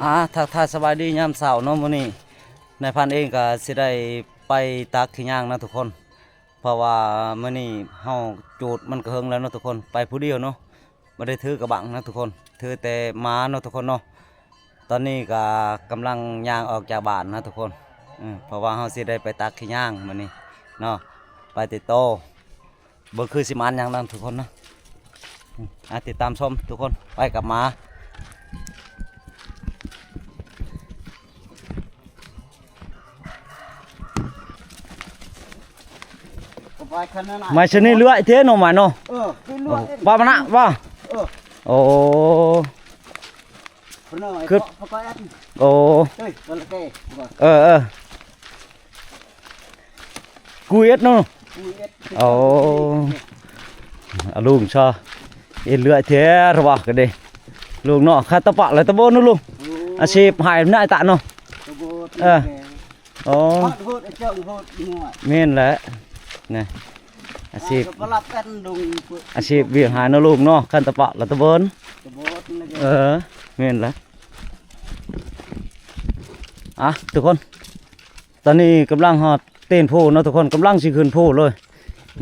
ອາ ທັກທາຍສະບາຍດີຍາມເຊົ້າເນາະ. ມື້ນີ້ນາຍພັນເອງກໍຊິໄດ້ໄປຕັກຂີ້ຍາງນະທຸກຄົນ ເພາະວ່າມື້ນີ້ເຮົາຈູດມັນກໍເຫິງແລ້ວເນາະທຸກຄົນ ໄປຜູ້ດຽວເນາະ ບໍ່ໄດ້ຖືກະບັງນະທຸກຄົນ ຖືແຕ່ໝາເນາະທຸກຄົນເນາະ. ຕອນນີ້ກໍກຳລັງຍ່າງອອກຈາກບ້ານນະທຸກຄົນ ເອີ ເພາະວ່າເຮົາຊິໄດ້ໄປຕັກຂີ້ຍາງມື້ນີ້ເນາະ ໄປຕິດໂຕ. ເບິ່ງຄືຊິໝານຫຍັງນຳທຸກຄົນນະ ອາ ຕິດຕາມຊົມທຸກຄົນ ໄປກັບໝາ. ໄມ້ຊະນິດເລື່ອຍເດ້ເນາະ ໄມ້ເນາະ ເອີ ເລື່ອຍ ປາມະນະວ່າ ເອີ ໂອ້ ຄື ໂອ້ ເອີ ເອີ ກູເອັດເນາະ ກູເອັດ ໂອ້ ອາ ລຸງຊະ ເອັດເລື່ອຍແທ້ ວ່າກະເດ ລຸງເນາະ ຄາຕະປະລະຕະໂບນເນາະລຸງ ໂອ້ ອາຊີບໃຫ້ນາຍຕະເນາະ ຕະໂບນ ເອີ ໂອ້ ໂຫດ ໂຫດ ເຈົ້າໂຫດ ແມ່ນແຫຼະ ນະ ອາຊີບ ອາຊີບວຽກຫາເນາະລຸງເນາະ ຄັນຕະປະລະຕະເບີນ ເອີ ແມ່ນແຫຼະ ອາ ທຸກຄົນ ຕອນນີ້ກຳລັງຮອດຕີນພູເນາະທຸກຄົນ ກຳລັງຊິຂຶ້ນພູເລີຍ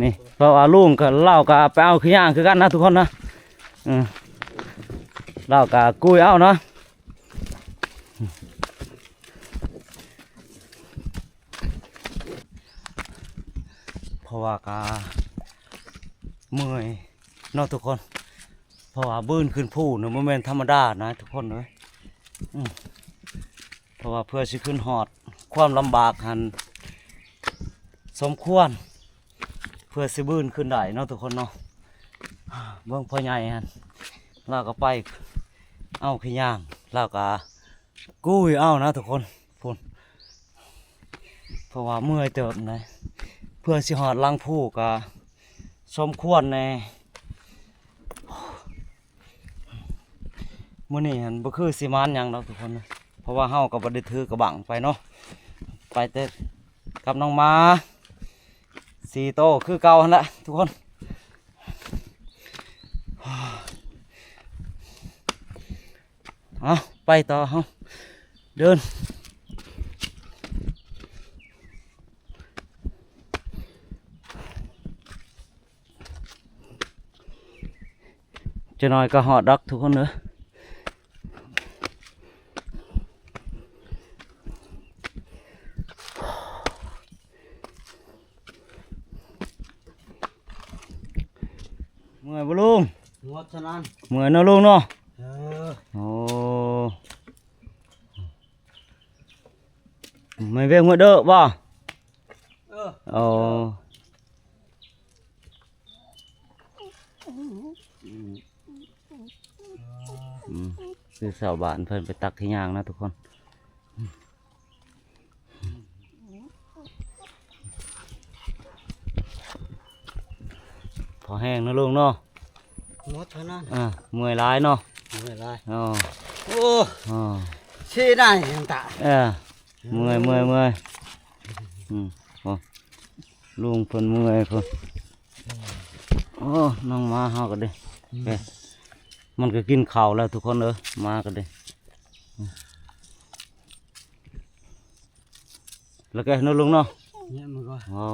ນີ້ ເພາະວ່າລຸງກໍ ລາວກໍໄປເອົາຂີ້ຍາງຄືກັນນະທຸກຄົນນະ ເອີ ລາວກໍກຸຍເອົານະ ເພາະວ່າກະເມື່ອຍເນາະທຸກຄົນ ເພາະວ່າບືນຂຶ້ນພູນີ້ບໍ່ແມ່ນທຳມະດານະທຸກຄົນເອີຍ ອືມ ເພາະວ່າເພື່ອຊິຂຶ້ນຮອດຄວາມລຳບາກຫັ້ນສົມຄວນ ເພື່ອຊິບືນຂຶ້ນໄດ້ເນາະທຸກຄົນເນາະ ເບິ່ງພໍ່ໃຫຍ່ຫັ້ນ ລາວກໍໄປເອົາຂີ້ຍາງ ລາວກໍ ກຸຍເອົານະທຸກຄົນ ພຸ້ນ ເພາະວ່າເມື່ອຍເຕີບນະ ເພື່ອຊິຮອດຫຼັງພູກະສົມຄວນແດ່ ມື້ນີ້ຫັ້ນບໍ່ຄືຊິໝານຫຍັງດອກທຸກຄົນ ເພາະວ່າເຮົາກໍບໍ່ໄດ້ຖືກະບັງໄປເນາະ ໄປແຕ່ກັບນ້ອງໝາສີ່ໂຕຄືເກົ່າຫັ້ນແຫຼະທຸກຄົນ. ເອົາ ໄປຕໍ່ເຮົາ ເດີນ ຈັກໜ້ອຍກໍຮອດດອກທຸກຄົນເດີ. ເມື່ອຍບໍ່ລຸງ? ໝົດເທົ່ານັ້ນ ເມື່ອຍເນາະລຸງເນາະ. ເອີ ໂອ້ ແມ່ນວຽກຫົວເດີບໍ່? ເອີ ໂອ້ ອືມ ຄືຊາວບ້ານເພິ່ນໄປຕັກຂີ້ຍາງນະທຸກຄົນ. ພໍແຮງເນາະລຸງເນາະ. ໝົດເທົ່ານັ້ນ ເອີ ເມື່ອຍຫຼາຍເນາະ ເມື່ອຍຫຼາຍ. ໂອ້ ໂອ້ ຊິໄດ້ຫຍັງຕາ ເອີ ເມື່ອຍ ເມື່ອຍ ເມື່ອຍ. ອືມ ໂອ້ ລຸງເພິ່ນເມື່ອຍພຸ້ນ. ໂອ້ ນ້ອງໝາເຮົາກໍເດ້ ອືມ ເອີ ມັນກໍກິນເຂົ້າແລ້ວທຸກຄົນເອີຍ ໝາກໍເດ້. ແລ້ວກໍເນາະລຸງເນາະ ໂອ້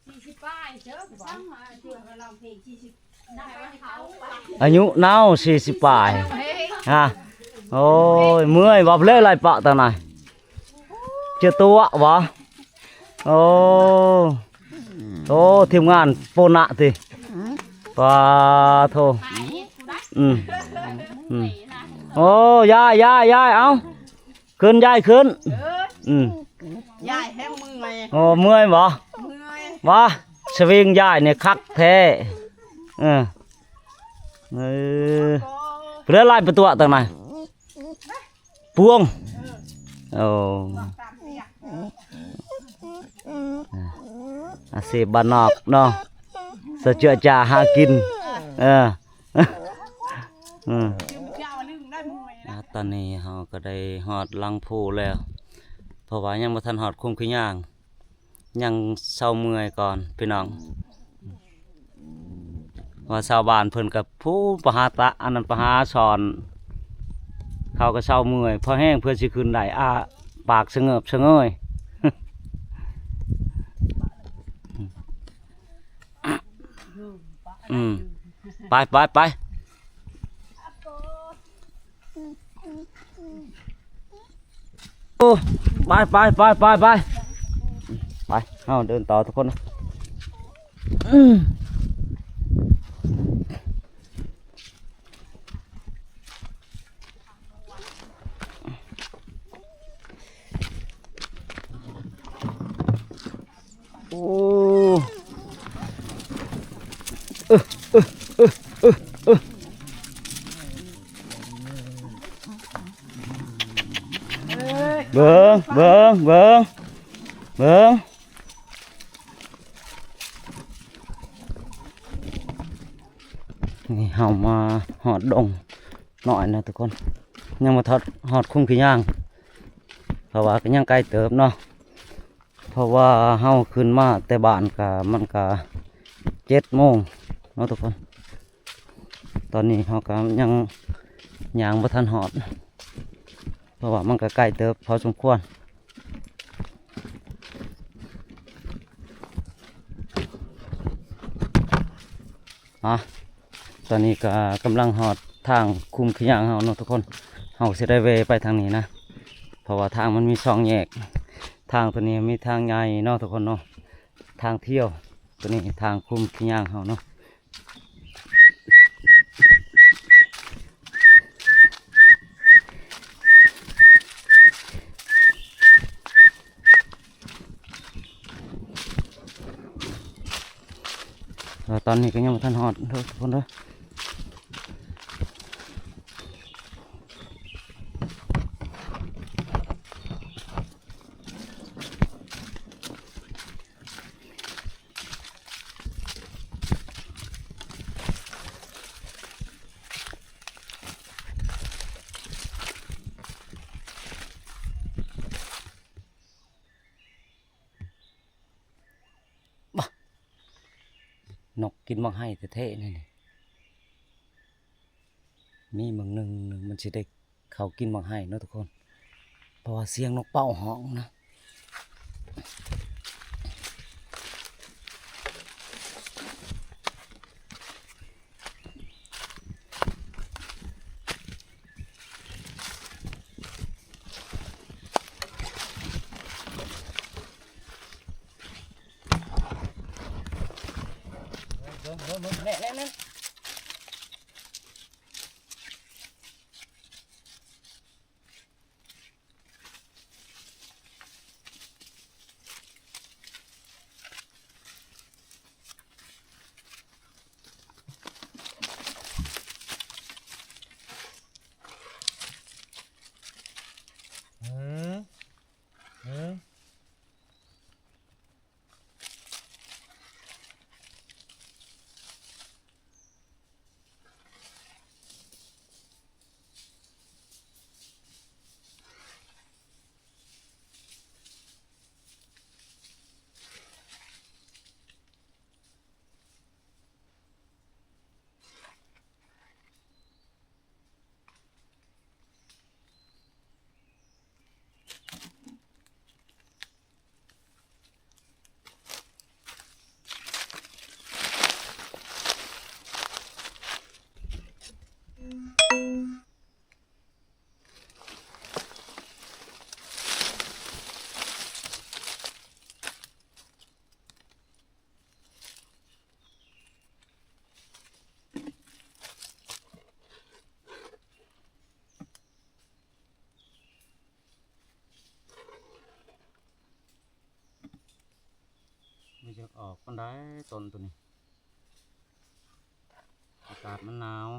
ສີ່ສິບປາຍເດີ ອາຍຸນາວສີ່ສິບປາຍ ຮະ. ໂອ້ຍ ເມື່ອຍວ່າເລີຍ ໄລ່ປະຕາງໃນ ເຈຕົວະຫວາ. ໂອ້ ໂອ້ ທີມງານໂປນະຕິ ປາໂທ. ອືມ ອືມ ໂອ້ ຍາຍ ຍາຍ ຍາຍ ເອົາ ຂຶ້ນ ຍາຍ ຂຶ້ນ. ເອີ ອືມ ຍາຍແຮງເມື່ອຍ. ໂອ້ ເມື່ອຍບໍ່? ເມື່ອຍ ຫວາ ສະວິງຍາຍນີ້ຄັກແທ້. ເອີ ເອີ ເພື່ອລາຍປະຕູຕາງໃນ ປວງ. ໂອ້ ອາຊີບບ້ານນອກເນາະ ສະເຈືອຈາຫາກິນ. ເອີ ອືມ ອາ ຕອນນີ້ເຮົາກໍໄດ້ຮອດຫຼັງພູແລ້ວ ເພາະວ່າຍັງບໍ່ທັນຮອດຄຸ້ມຂີ້ຍາງ ຍັງເຊົາເມື່ອຍກ່ອນພີ່ນ້ອງ. ວ່າຊາວບ້ານເພິ່ນກໍພູນໄປຫາຕະ ອັນນັ້ນໄປຫາສອນ ເຂົາກໍເຊົາເມື່ອຍພໍແຮງ ເພື່ອຊິຂຶ້ນໄດ້ ອ້າປາກສະເຫງີບສະເຫງີຍ. ອືມ ໄປ ໄປ ໄປ. ໂອ້ ໄປ ໄປ ໄປ ໄປ ໄປ ໄປ ເຮົາເດີນຕໍ່ທຸກຄົນ. ອືມ ໂອ້ ເອີ ເອີ ເອີ ເອີ ເບິ່ງ ເບິ່ງ ເບິ່ງ ເບິ່ງ. ນີ້ເຮົາມາຮອດດົງນ້ອຍນະທຸກຄົນ ຍັງບໍ່ຮອດ ຮອດຄຸ້ມຂີ້ຍາງ ເພາະວ່າກໍຍັງໄກເຕີບເນາະ. ເພາະວ່າເຮົາຂຶ້ນມາແຕ່ບ້ານກະ ມັນກະເຈັດໂມງເນາະທຸກຄົນ. ຕອນນີ້ເຮົາກະຍັງຍ່າງບໍ່ທັນຮອດ ເພາະວ່າມັນກະໄກເຕີບພໍສົມຄວນ. ອາ ຕອນນີ້ກໍກຳລັງຮອດທາງຄຸ້ມຂີ້ຍາງເຮົາເນາະທຸກຄົນ. ເຮົາຊິໄດ້ແວ່ໄປທາງນີ້ນະ ເພາະວ່າທາງມັນມີສອງແຍກ. ທາງໂຕນີ້ມີທາງໃຫຍ່ເນາະທຸກຄົນເນາະ ທາງທ່ຽວ. ໂຕນີ້ທາງຄຸ້ມຂີ້ຍາງເຮົາເນາະ. ເອີ ຕອນນີ້ກໍຍັງບໍ່ທັນຮອດເດີທຸກຄົນເດີ. ບາ ນົກກິນໝາກໄຮແທ້ໆ ນີ້ ນີ້ ມີມື້ໜຶ່ງມັນຊິໄດ້ ເຂົ້າກິນໝາກໄຮເນາະທຸກຄົນ ເພາະວ່າສຽງນົກເປົ້າຮ້ອງນະ. ເບິ່ງ ເບິ່ງ ເບິ່ງ ແນ່ ແນ່ ແນ່. ບໍ່ຢາກອອກປານໃດ ຕົ້ນໂຕນີ້ ອາກາດມັນໜາວ.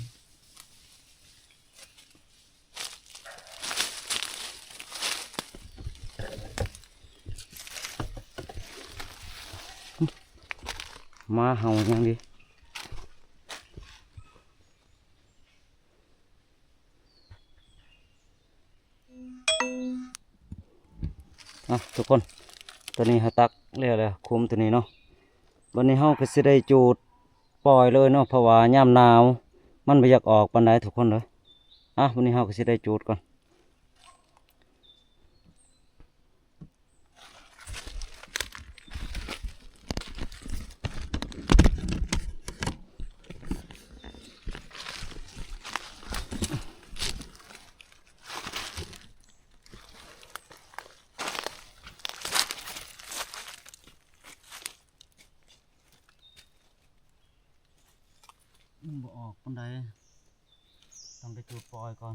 ເ ມາເຮົາຍັງດີ. ອ່ະ ທຸກຄົນ ຕອນນີ້ເຮົາຕັກແລ້ວແຫຼະ ຄຸມຕົວນີ້ເນາະ. ບັດນີ້ເຮົາກໍຊິໄດ້ຈູດປ່ອຍເລີຍເນາະ ເພາະວ່າຍາມໜາວມັນບໍ່ຢາກອອກປານໃດທຸກຄົນເອີຍ. ອ່ະ ບັດນີ້ເຮົາກໍຊິໄດ້ຈູດກ່ອນ. ມັນບໍ່ອອກປານໃດ ຕ້ອງໄດ້ຈູດປ່ອຍກ່ອນ.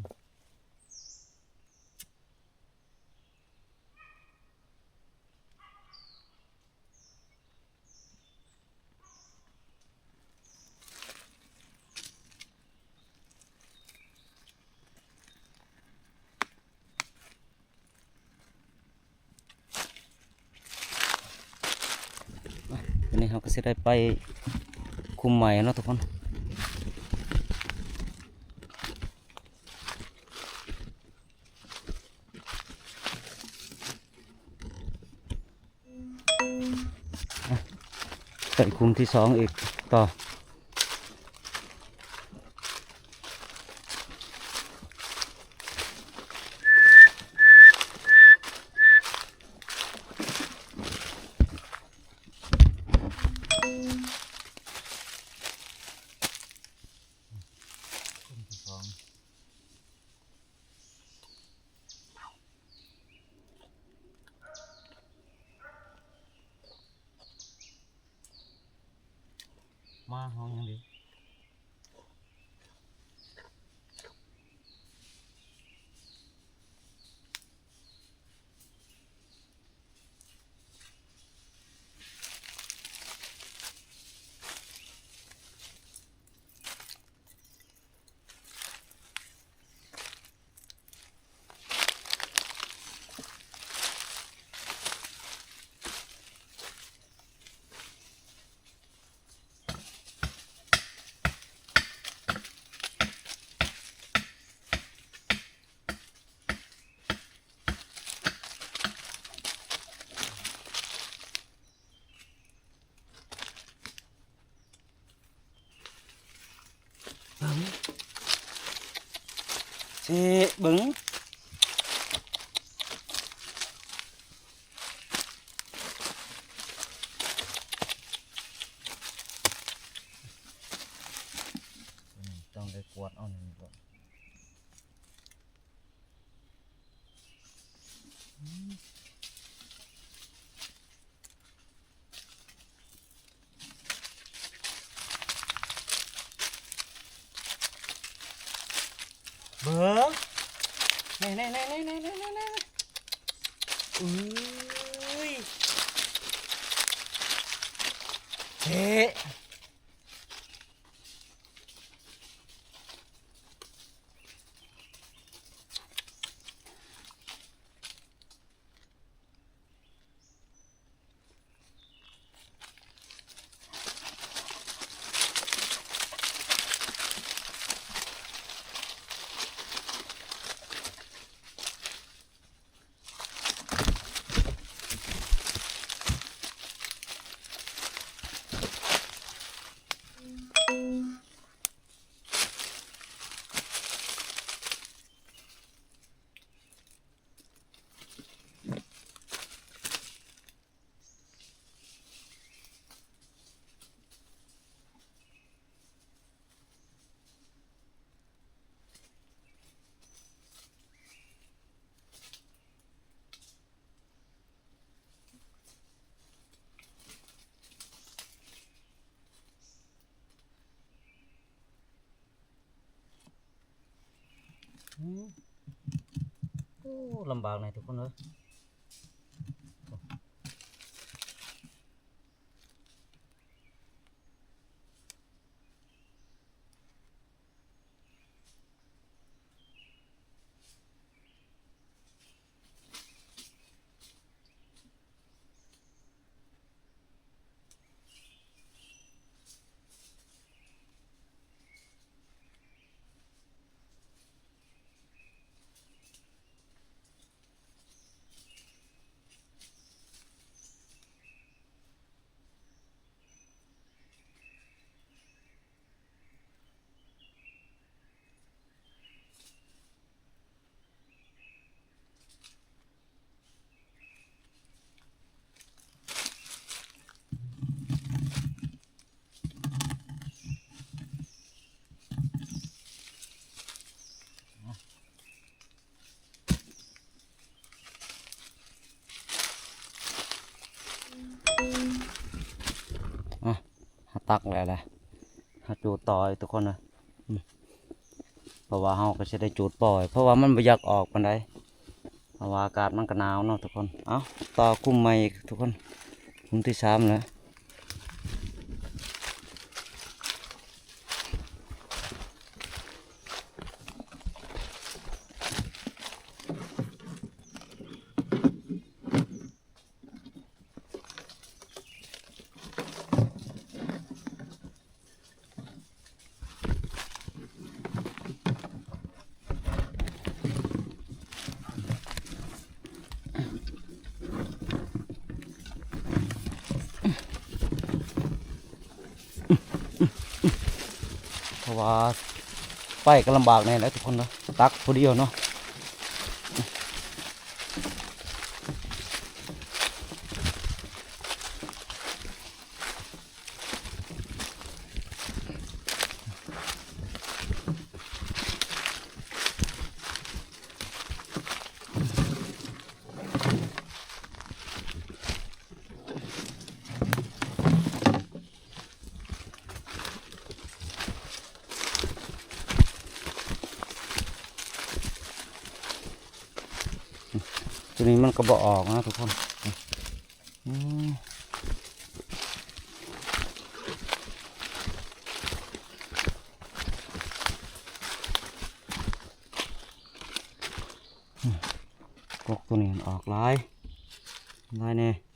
ວັນນີ້ເຮົາກໍຊິໄດ້ໄປຄຸມໃໝ່ເນາະທຸກຄົນ. ໄປຄຸມທີສອງອີກຕໍ່. ມາເຮົາຍັງດີ. ເບິ່ງ ຊິເບິ່ງ ຕ້ອງໄດ້ກວດເອົານີ້ກ່ອນ. ເບິ່ງ ນີ້ໆໆໆໆ ເອີຍ ເທະ. ອືມ ໂອ້ ລຳບາກນະທຸກຄົນເອີຍ. ອື ຕັກແລ້ວແຫຼະ ເຮົາຈູດຕໍ່ອີກທຸກຄົນເອີຍ ອືມ ເພາະວ່າເຮົາກໍຊິໄດ້ຈູດປ່ອຍ ເພາະວ່າມັນບໍ່ຢາກອອກປານໃດ ເພາະວ່າອາກາດມັນກໍໜາວເນາະທຸກຄົນ. ເອົ້າ ຕໍ່ກຸ່ມໃໝ່ອີກທຸກຄົນ ກຸ່ມທີສາມແລ້ວ. ເພາະວ່າໄປກໍລຳບາກແດ່ແຫຼະທຸກຄົນເນາະ ຕັກຜູ້ດຽວເນາະ. ຕົວນີ້ມັນກໍບໍ່ອອກນະທຸກຄົນ ອືມ ກົກຕົວນີ້ມັນອອກຫຼາຍ ຫຼາຍແດ່. ອ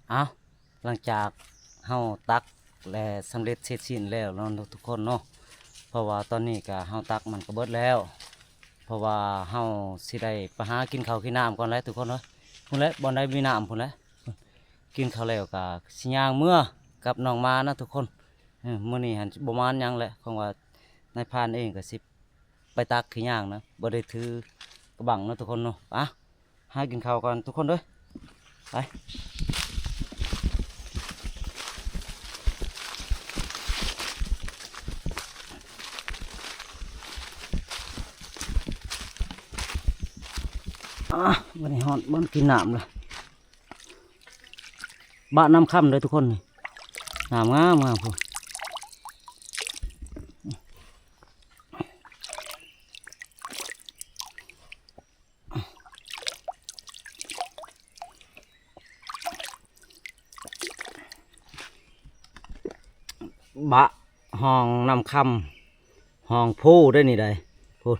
ເອົາ ຫຼັງຈາກເຮົາຕັກ ແລະ ສຳເລັດເສັດສິ້ນແລ້ວເນາະທຸກຄົນເນາະ, ເພາະວ່າຕອນນີ້ກະເຮົາຕັກມັນກະເບິດແລ້ວ, ເພາະວ່າເຮົາຊິໄດ້ໄປຫາກິນເຂົ້າກິນນ້ຳກ່ອນແຫຼະທຸກຄົນເອີຍ. ພຸ້ນແຫຼະ ບ່ອນໃດມີນ້ຳພຸ້ນແຫຼະ. ກິນເຂົ້າແລ້ວກະຊິຍ່າງເມືອກັບນ້ອງໝານະທຸກຄົນ. ເອີ ມື້ນີ້ຫັ້ນບໍ່ໝານຫຍັງແຫຼະ, ຂອງວ່ານາຍພານເອງກະຊິ ໄປຕັກຂີ້ຫຍ້າງນະ, ບໍ່ໄດ້ຖືກະບັງເນາະທຸກຄົນເນາະ. ອະ ຫາກິນເຂົ້າກ່ອນທຸກຄົນເດີ. ໄປ ອະ ບັດນີ້ຮອດບ່ອນກິນນ້ຳລະ. ບະນ້ຳຄຳເດີທຸກຄົນ, ນ້ຳງາມໆ ພຸ້ນ. ບະຮ່ອງນ້ຳຄຳ ຮ່ອງພູເດ້ນີ້ໃດ໋ ພຸ້ນ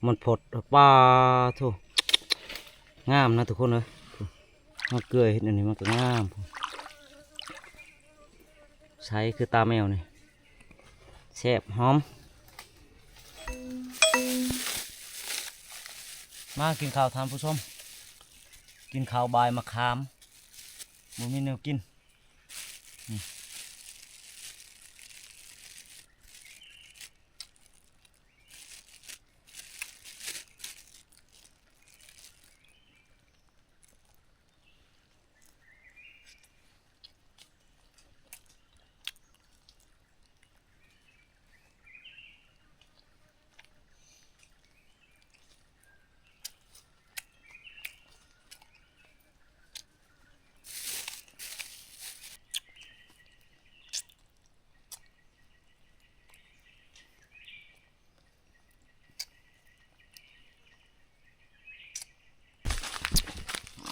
ມັນພົດ ປາໂທ້ ງາມນະທຸກຄົນເອີຍ. ມາເກືອຍເຮັດແນວນີ້ມັນກະງາມ ໃສຄືຕາແມວນີ້ ແຊບຫອມ. ມາກິນເຂົ້າທ່ານຜູ້ຊົມ, ກິນເຂົ້າບ່າຍມະຂາມ ບໍ່ມີແນວກິນ.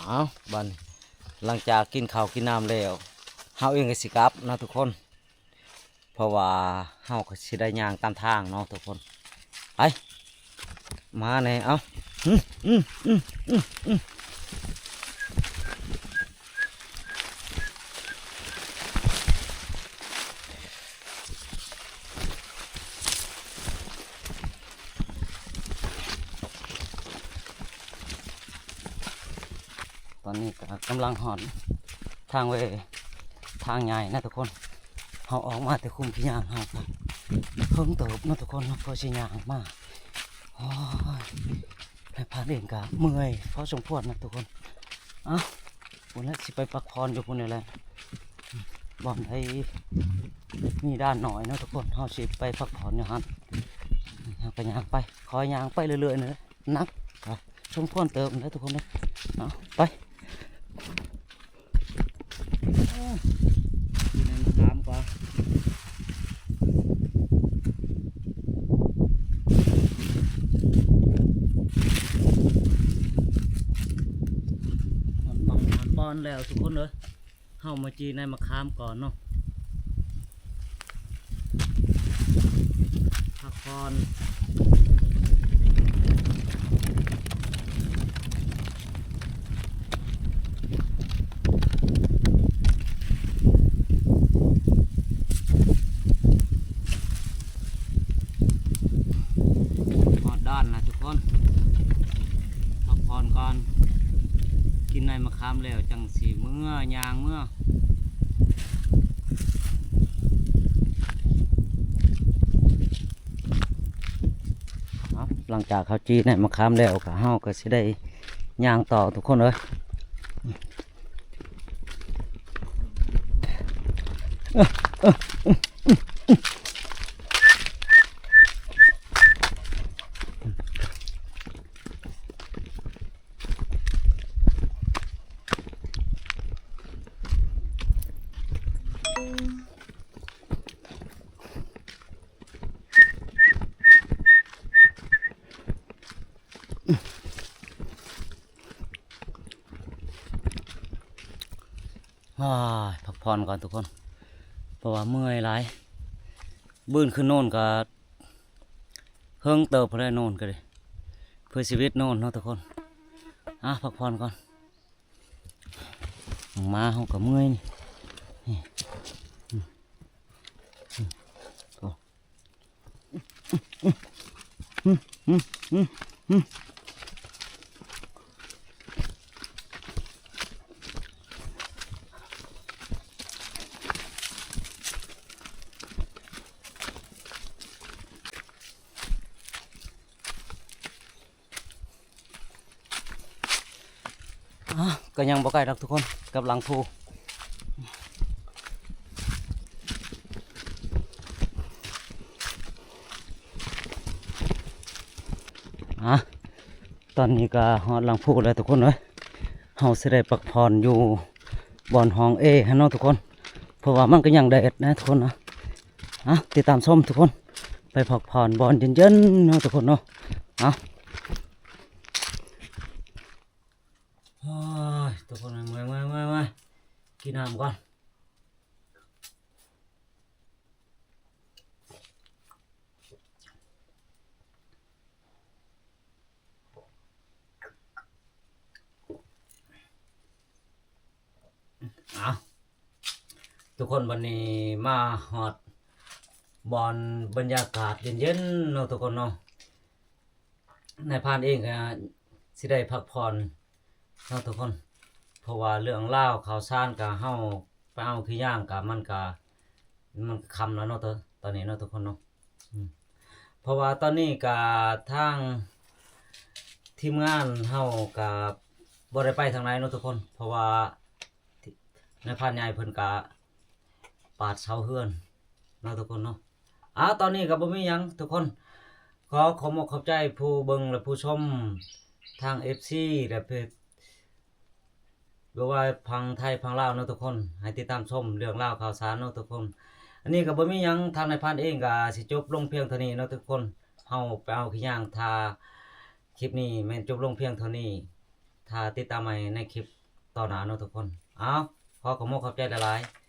ເອົາ ບາດນີ້ ຫຼັງຈາກກິນເຂົ້າກິນນ້ຳແລ້ວ ເຮົາເອງກະຊິກັບນະທຸກຄົນ, ເພາະວ່າເຮົາກະຊິໄດ້ຍ່າງຕາມທາງເນາະທຸກຄົນ. ໄປ ມາແນ່ ເອົາ ອື ອື ອື ອື ອື. ຕອນນີ້ກະກຳລັງຮອດທາງເວ ທາງໃຫຍ່ນະທຸກຄົນ. ເຮົາອອກມາແຕ່ຄຸ້ມຂີ້ຫຍ້າງເຮົາກະເຖິງເຕີບເນາະທຸກຄົນເນາະ ເພາະຊິຍ່າງມາ. ໂອ້ຍ ໄປຜ່ານເອງກະເມື່ອຍພໍສົມຄວນນະທຸກຄົນ. ເອົ້າ ພຸ້ນແຫຼະ ຊິໄປພັກຜ່ອນຢູ່ພຸ້ນນີ້ແຫຼະ ບ່ອນໃດມີດ່ານໜ້ອຍເນາະທຸກຄົນ ເຮົາຊິໄປພັກຜ່ອນຢູ່ຫັ້ນ. ເຮົາກະຍ່າງໄປ ຄ່ອຍຍ່າງໄປເລື້ອຍໆ ນີ້ແຫຼະ ໜັກ ສົມຄວນເຕີບເດີທຸກຄົນເດີ. ເອົາ ໄປ ຢູ່ໃນມະຂາມກ່ອນ ຮອດໝ່ອງຮອດບ່ອນແລ້ວທຸກຄົນເອີຍ. ເຮົາມາຈີ່ໃນມະຂາມກ່ອນເນາະ ພັກຜ່ອນ. ຮອດດ່ານລະທຸກຄົນ ພັກຜ່ອນກ່ອນ ກິນໃນມະຂາມແລ້ວຈັ່ງຊິເມືອ ຍ່າງເມືອ. ເອົາ ຫຼັງຈາກເຮົາຈີ່ໃນມະຂາມແລ້ວ ກະເຮົາກະຊິໄດ້ຍ່າງຕໍ່ທຸກຄົນເອີຍ. ອ້າຍ ພັກຜ່ອນກ່ອນທຸກຄົນ ເພາະວ່າເມື່ອຍຫຼາຍ. ບືນຂຶ້ນໂນນກະເຫິງເຕີບພຸ້ນແຫຼະ ໂນນກະດີ ເພື່ອຊີວິດໂນນເນາະທຸກຄົນ. ອ່າ ພັກຜ່ອນກ່ອນ. ມາເຮົາກໍເມື່ອຍນີ້ ນີ້ ໂອ້ ອ່າ ກໍຍັງບໍ່ໄກດອກທຸກຄົນ ກັບຫຼັງພູ. ອ່າ ຕອນນີ້ກໍຮອດຫຼັງພູແລ້ວທຸກຄົນເອີຍ. ເຮົາຊິໄດ້ພັກຜ່ອນຢູ່ບ່ອນຫ້ອງແອຫັ້ນເນາະທຸກຄົນ ເພາະວ່າມັນກໍຍັງແດດນະທຸກຄົນເນາະ. ອ່າ ຕິດຕາມຊົມທຸກຄົນ ໄປພັກຜ່ອນບ່ອນເຢັນໆເນາະທຸກຄົນເນາະ. ອ່າ ໂອ້ຍ ທຸກຄົນ ເມື່ອຍໆໆໆ ກິນນ້ຳກ່ອນ. ເອົາ ທຸກຄົນ ບັດນີ້ມາຮອດບ່ອນບັນຍາກາດເຢັນໆເນາະທຸກຄົນເນາະ. ນາຍພານເອງກໍຊິໄດ້ພັກຜ່ອນເນາະທຸກຄົນ ເພາະວ່າເລື່ອງລາວຂ່າວສານກະເຮົາໄປເອົາຂີ້ຍ່າງກະ ມັນກະ ມັນກະຄ່ຳແລ້ວເນາະ ຕອນນີ້ເນາະທຸກຄົນເນາະ. ອືມ ເພາະວ່າຕອນນີ້ກະທາງທີມງານເຮົາກະບໍ່ໄດ້ໄປທາງໃດເນາະທຸກຄົນ ເພາະວ່າ ນາຍພານໃຫຍ່ເພິ່ນກະປາດເສົາເຮືອນເນາະທຸກຄົນເນາະ. ອາ ຕອນນີ້ກໍບໍ່ມີຫຍັງທຸກຄົນ ຂໍຂອບອົກຂອບໃຈຜູ້ເບິ່ງ ແລະ ຜູ້ຊົມທາງເອັຟຊີ ແລະ ເພຈ ຫຼືວ່າຝັ່ງໄທຝັ່ງລາວເນາະທຸກຄົນ ໃຫ້ຕິດຕາມຊົມເລື່ອງລາວຂ່າວສານເນາະທຸກຄົນ. ອັນນີ້ກໍບໍ່ມີຫຍັງ ທາງນາຍພານເອງກໍຊິຈົບລົງພຽງເທົ່ານີ້ເນາະທຸກຄົນ. ເຮົາໄປເອົາຂີ້ຍ່າງ ຖ້າຄລິບນີ້ແມ່ນຈົບລົງພຽງເທົ່ານີ້ ຖ້າຕິດຕາມໃໝ່ໃນຄລິບຕໍ່ໜ້າເນາະທຸກຄົນ. ເອົາ ຂໍຂອບອົກຂອບໃຈຫຼາຍໆ.